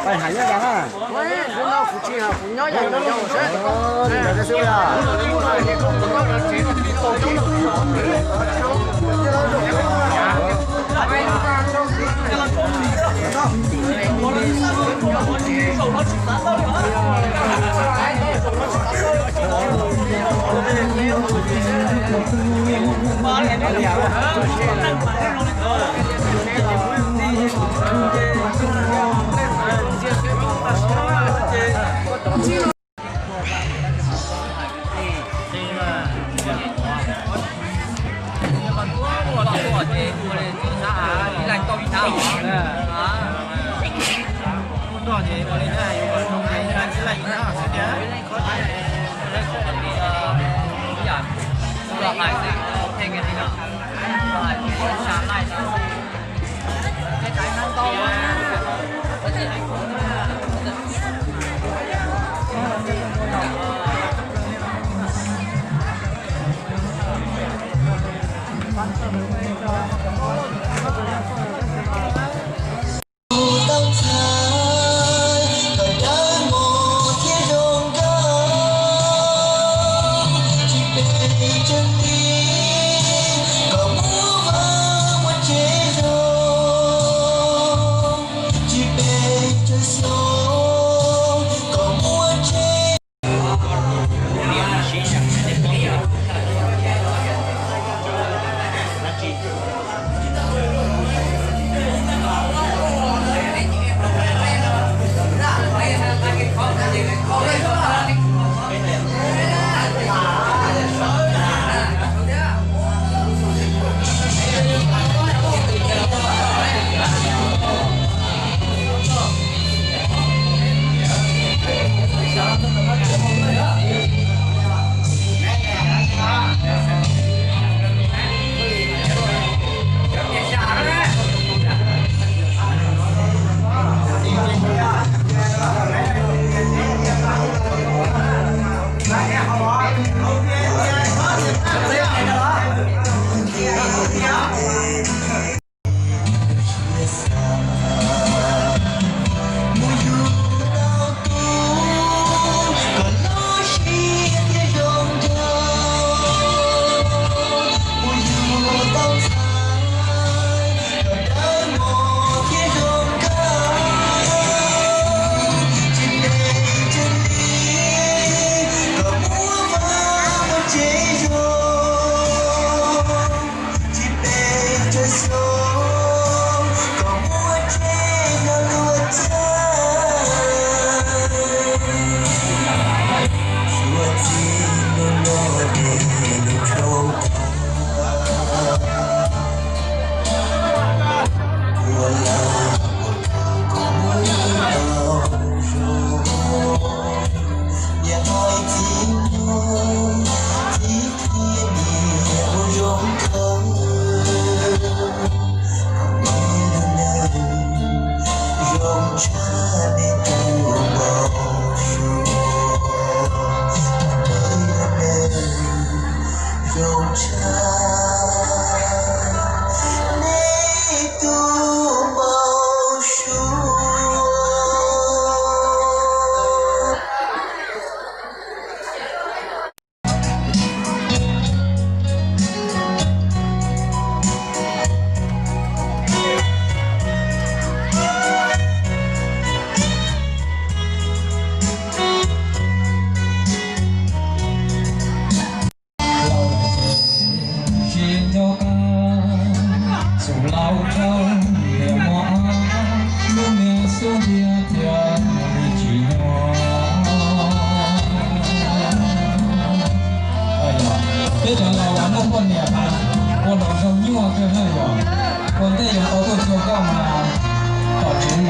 Pais hais nyob cas na? Kuv tsis hais, kuv nyob yam nyob xwb.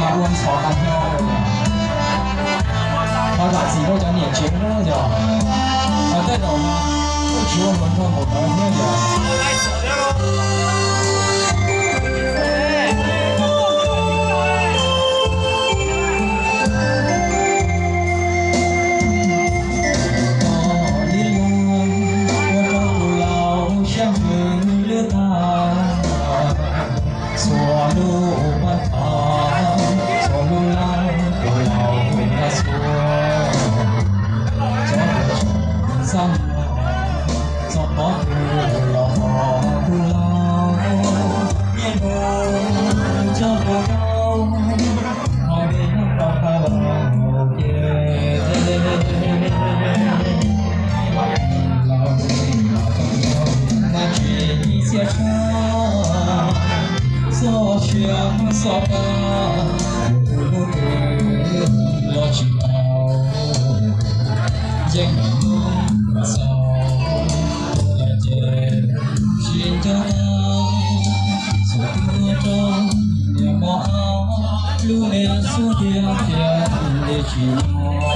Ua ntxhov tag nrho, ho zam txim rau cov niam tsev na yog, ho tej zaum kuj tsis ua hluas nraug npaum ntawd thiab yog. Ua rau tus laus siab ntsws lwj tag, txhua lub paj thawj, txhua lub laj, tus laus nqa txhua, cov ntxhab txog pob tw los tos tus laus, niaj hnub coj tus laus, ho nqe nyob rau qab los ces mas tsis txhia tshaj, txoj sia txoj kab, tus lub tw los tsis tau, yeej mus xaus ces tsis nco qab, txhua tus rau niam mos ab, lub niag xub ntiag tias li tsis muaj.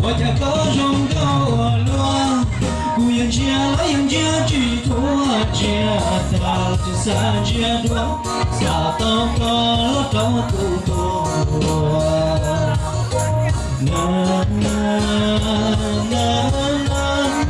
Ua cas koj zoo nkauj ua luaj, kuv yeej ntsia los yeej ntsia tsis thuav, ntsia tas tsis xav ntsia dua, xav tau koj los rau tus tuag. Na, na, na, na, na.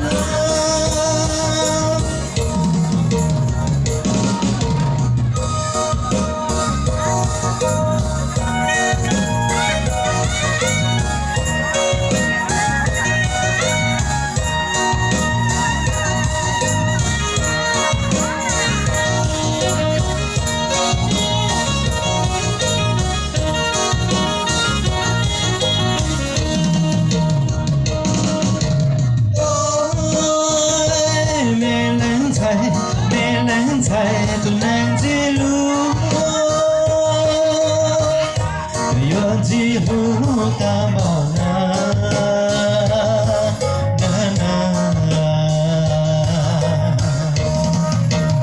tag npaum na, na, na.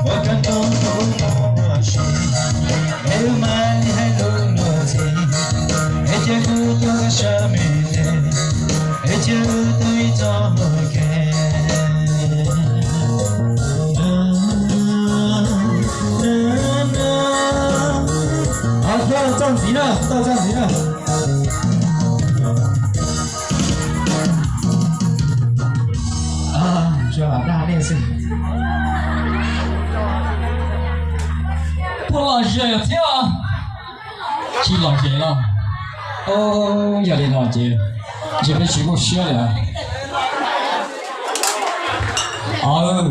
Ua rau ntoo tus no muaj sia, es wb mam li hais lus luag ntxhi, es cia kuv tuaj sab me ntej, es cia wb tuaj ib txoj hauv kev. Txoj ntxiv na, txoj ntxiv na. Puas lom zem thiab? Tsis lom zem los? Yog li no ces ntshe peb tsis muaj siab lawm.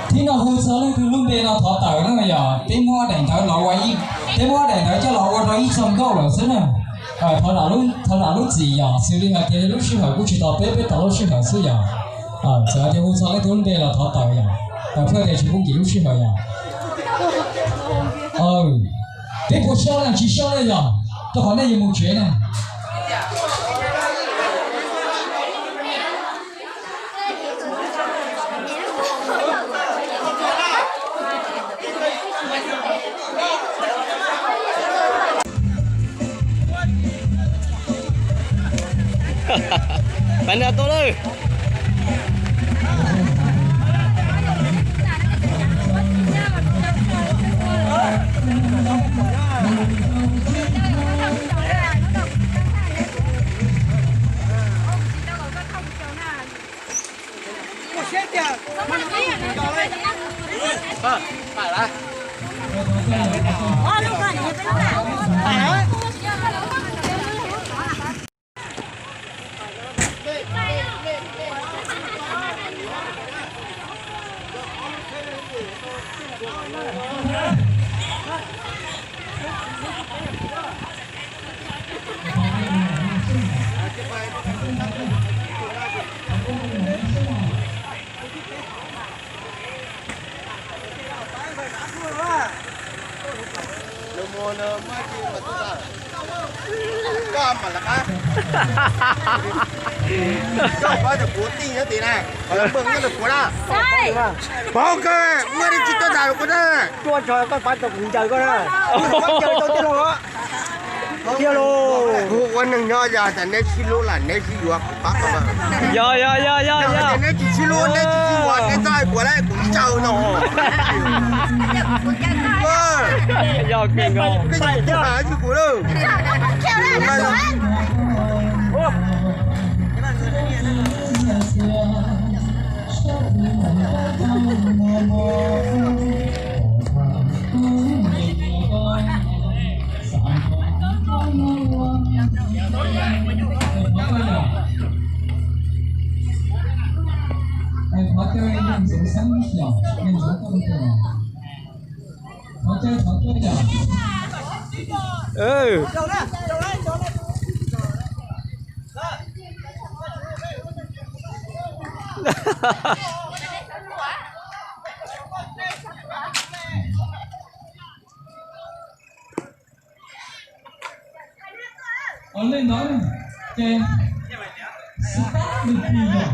Thib no hu txog leej twg lub npe no thov tawm na yom, peb muab daim ntawv los ua, peb muab daim ntawv coj los ua rau ib txoj nkauj lawm xwb na. Thov zam lub txim yom, xws li hais tias lub sij hawm kuj tsis tau peb, peb tau lub sij hawm xwb yom. Txawm hais tias hu txog leej twg lub npe los thov tawm yom, tawm thiaj tias tsis pub nkim lub sij hawm yom. Peb puas sab na, tsis sab na yom, rau qhov nej yuav mus tsev na. Pab nws tuaj lawm. Paub kawg, muaj dab tsi tuaj tham rau kuv na. Tuaj tso koj pab tau kuv ncaws koj na. Kuv ncaws tau tij laug os. Tiag lauj. Kuv ua neeg nyob yog tias neb sib hlub los neb sib yuav kuv pab koj. Yog, yog, yog, yog, yog. Neb tsis sib hlub neb tsis sib yuav neb txhob hais kuv lawm, kuv ncaws no. Yog kawg nkaus. Koj tsis kuv lawm. Ua li ntawd ces start the video.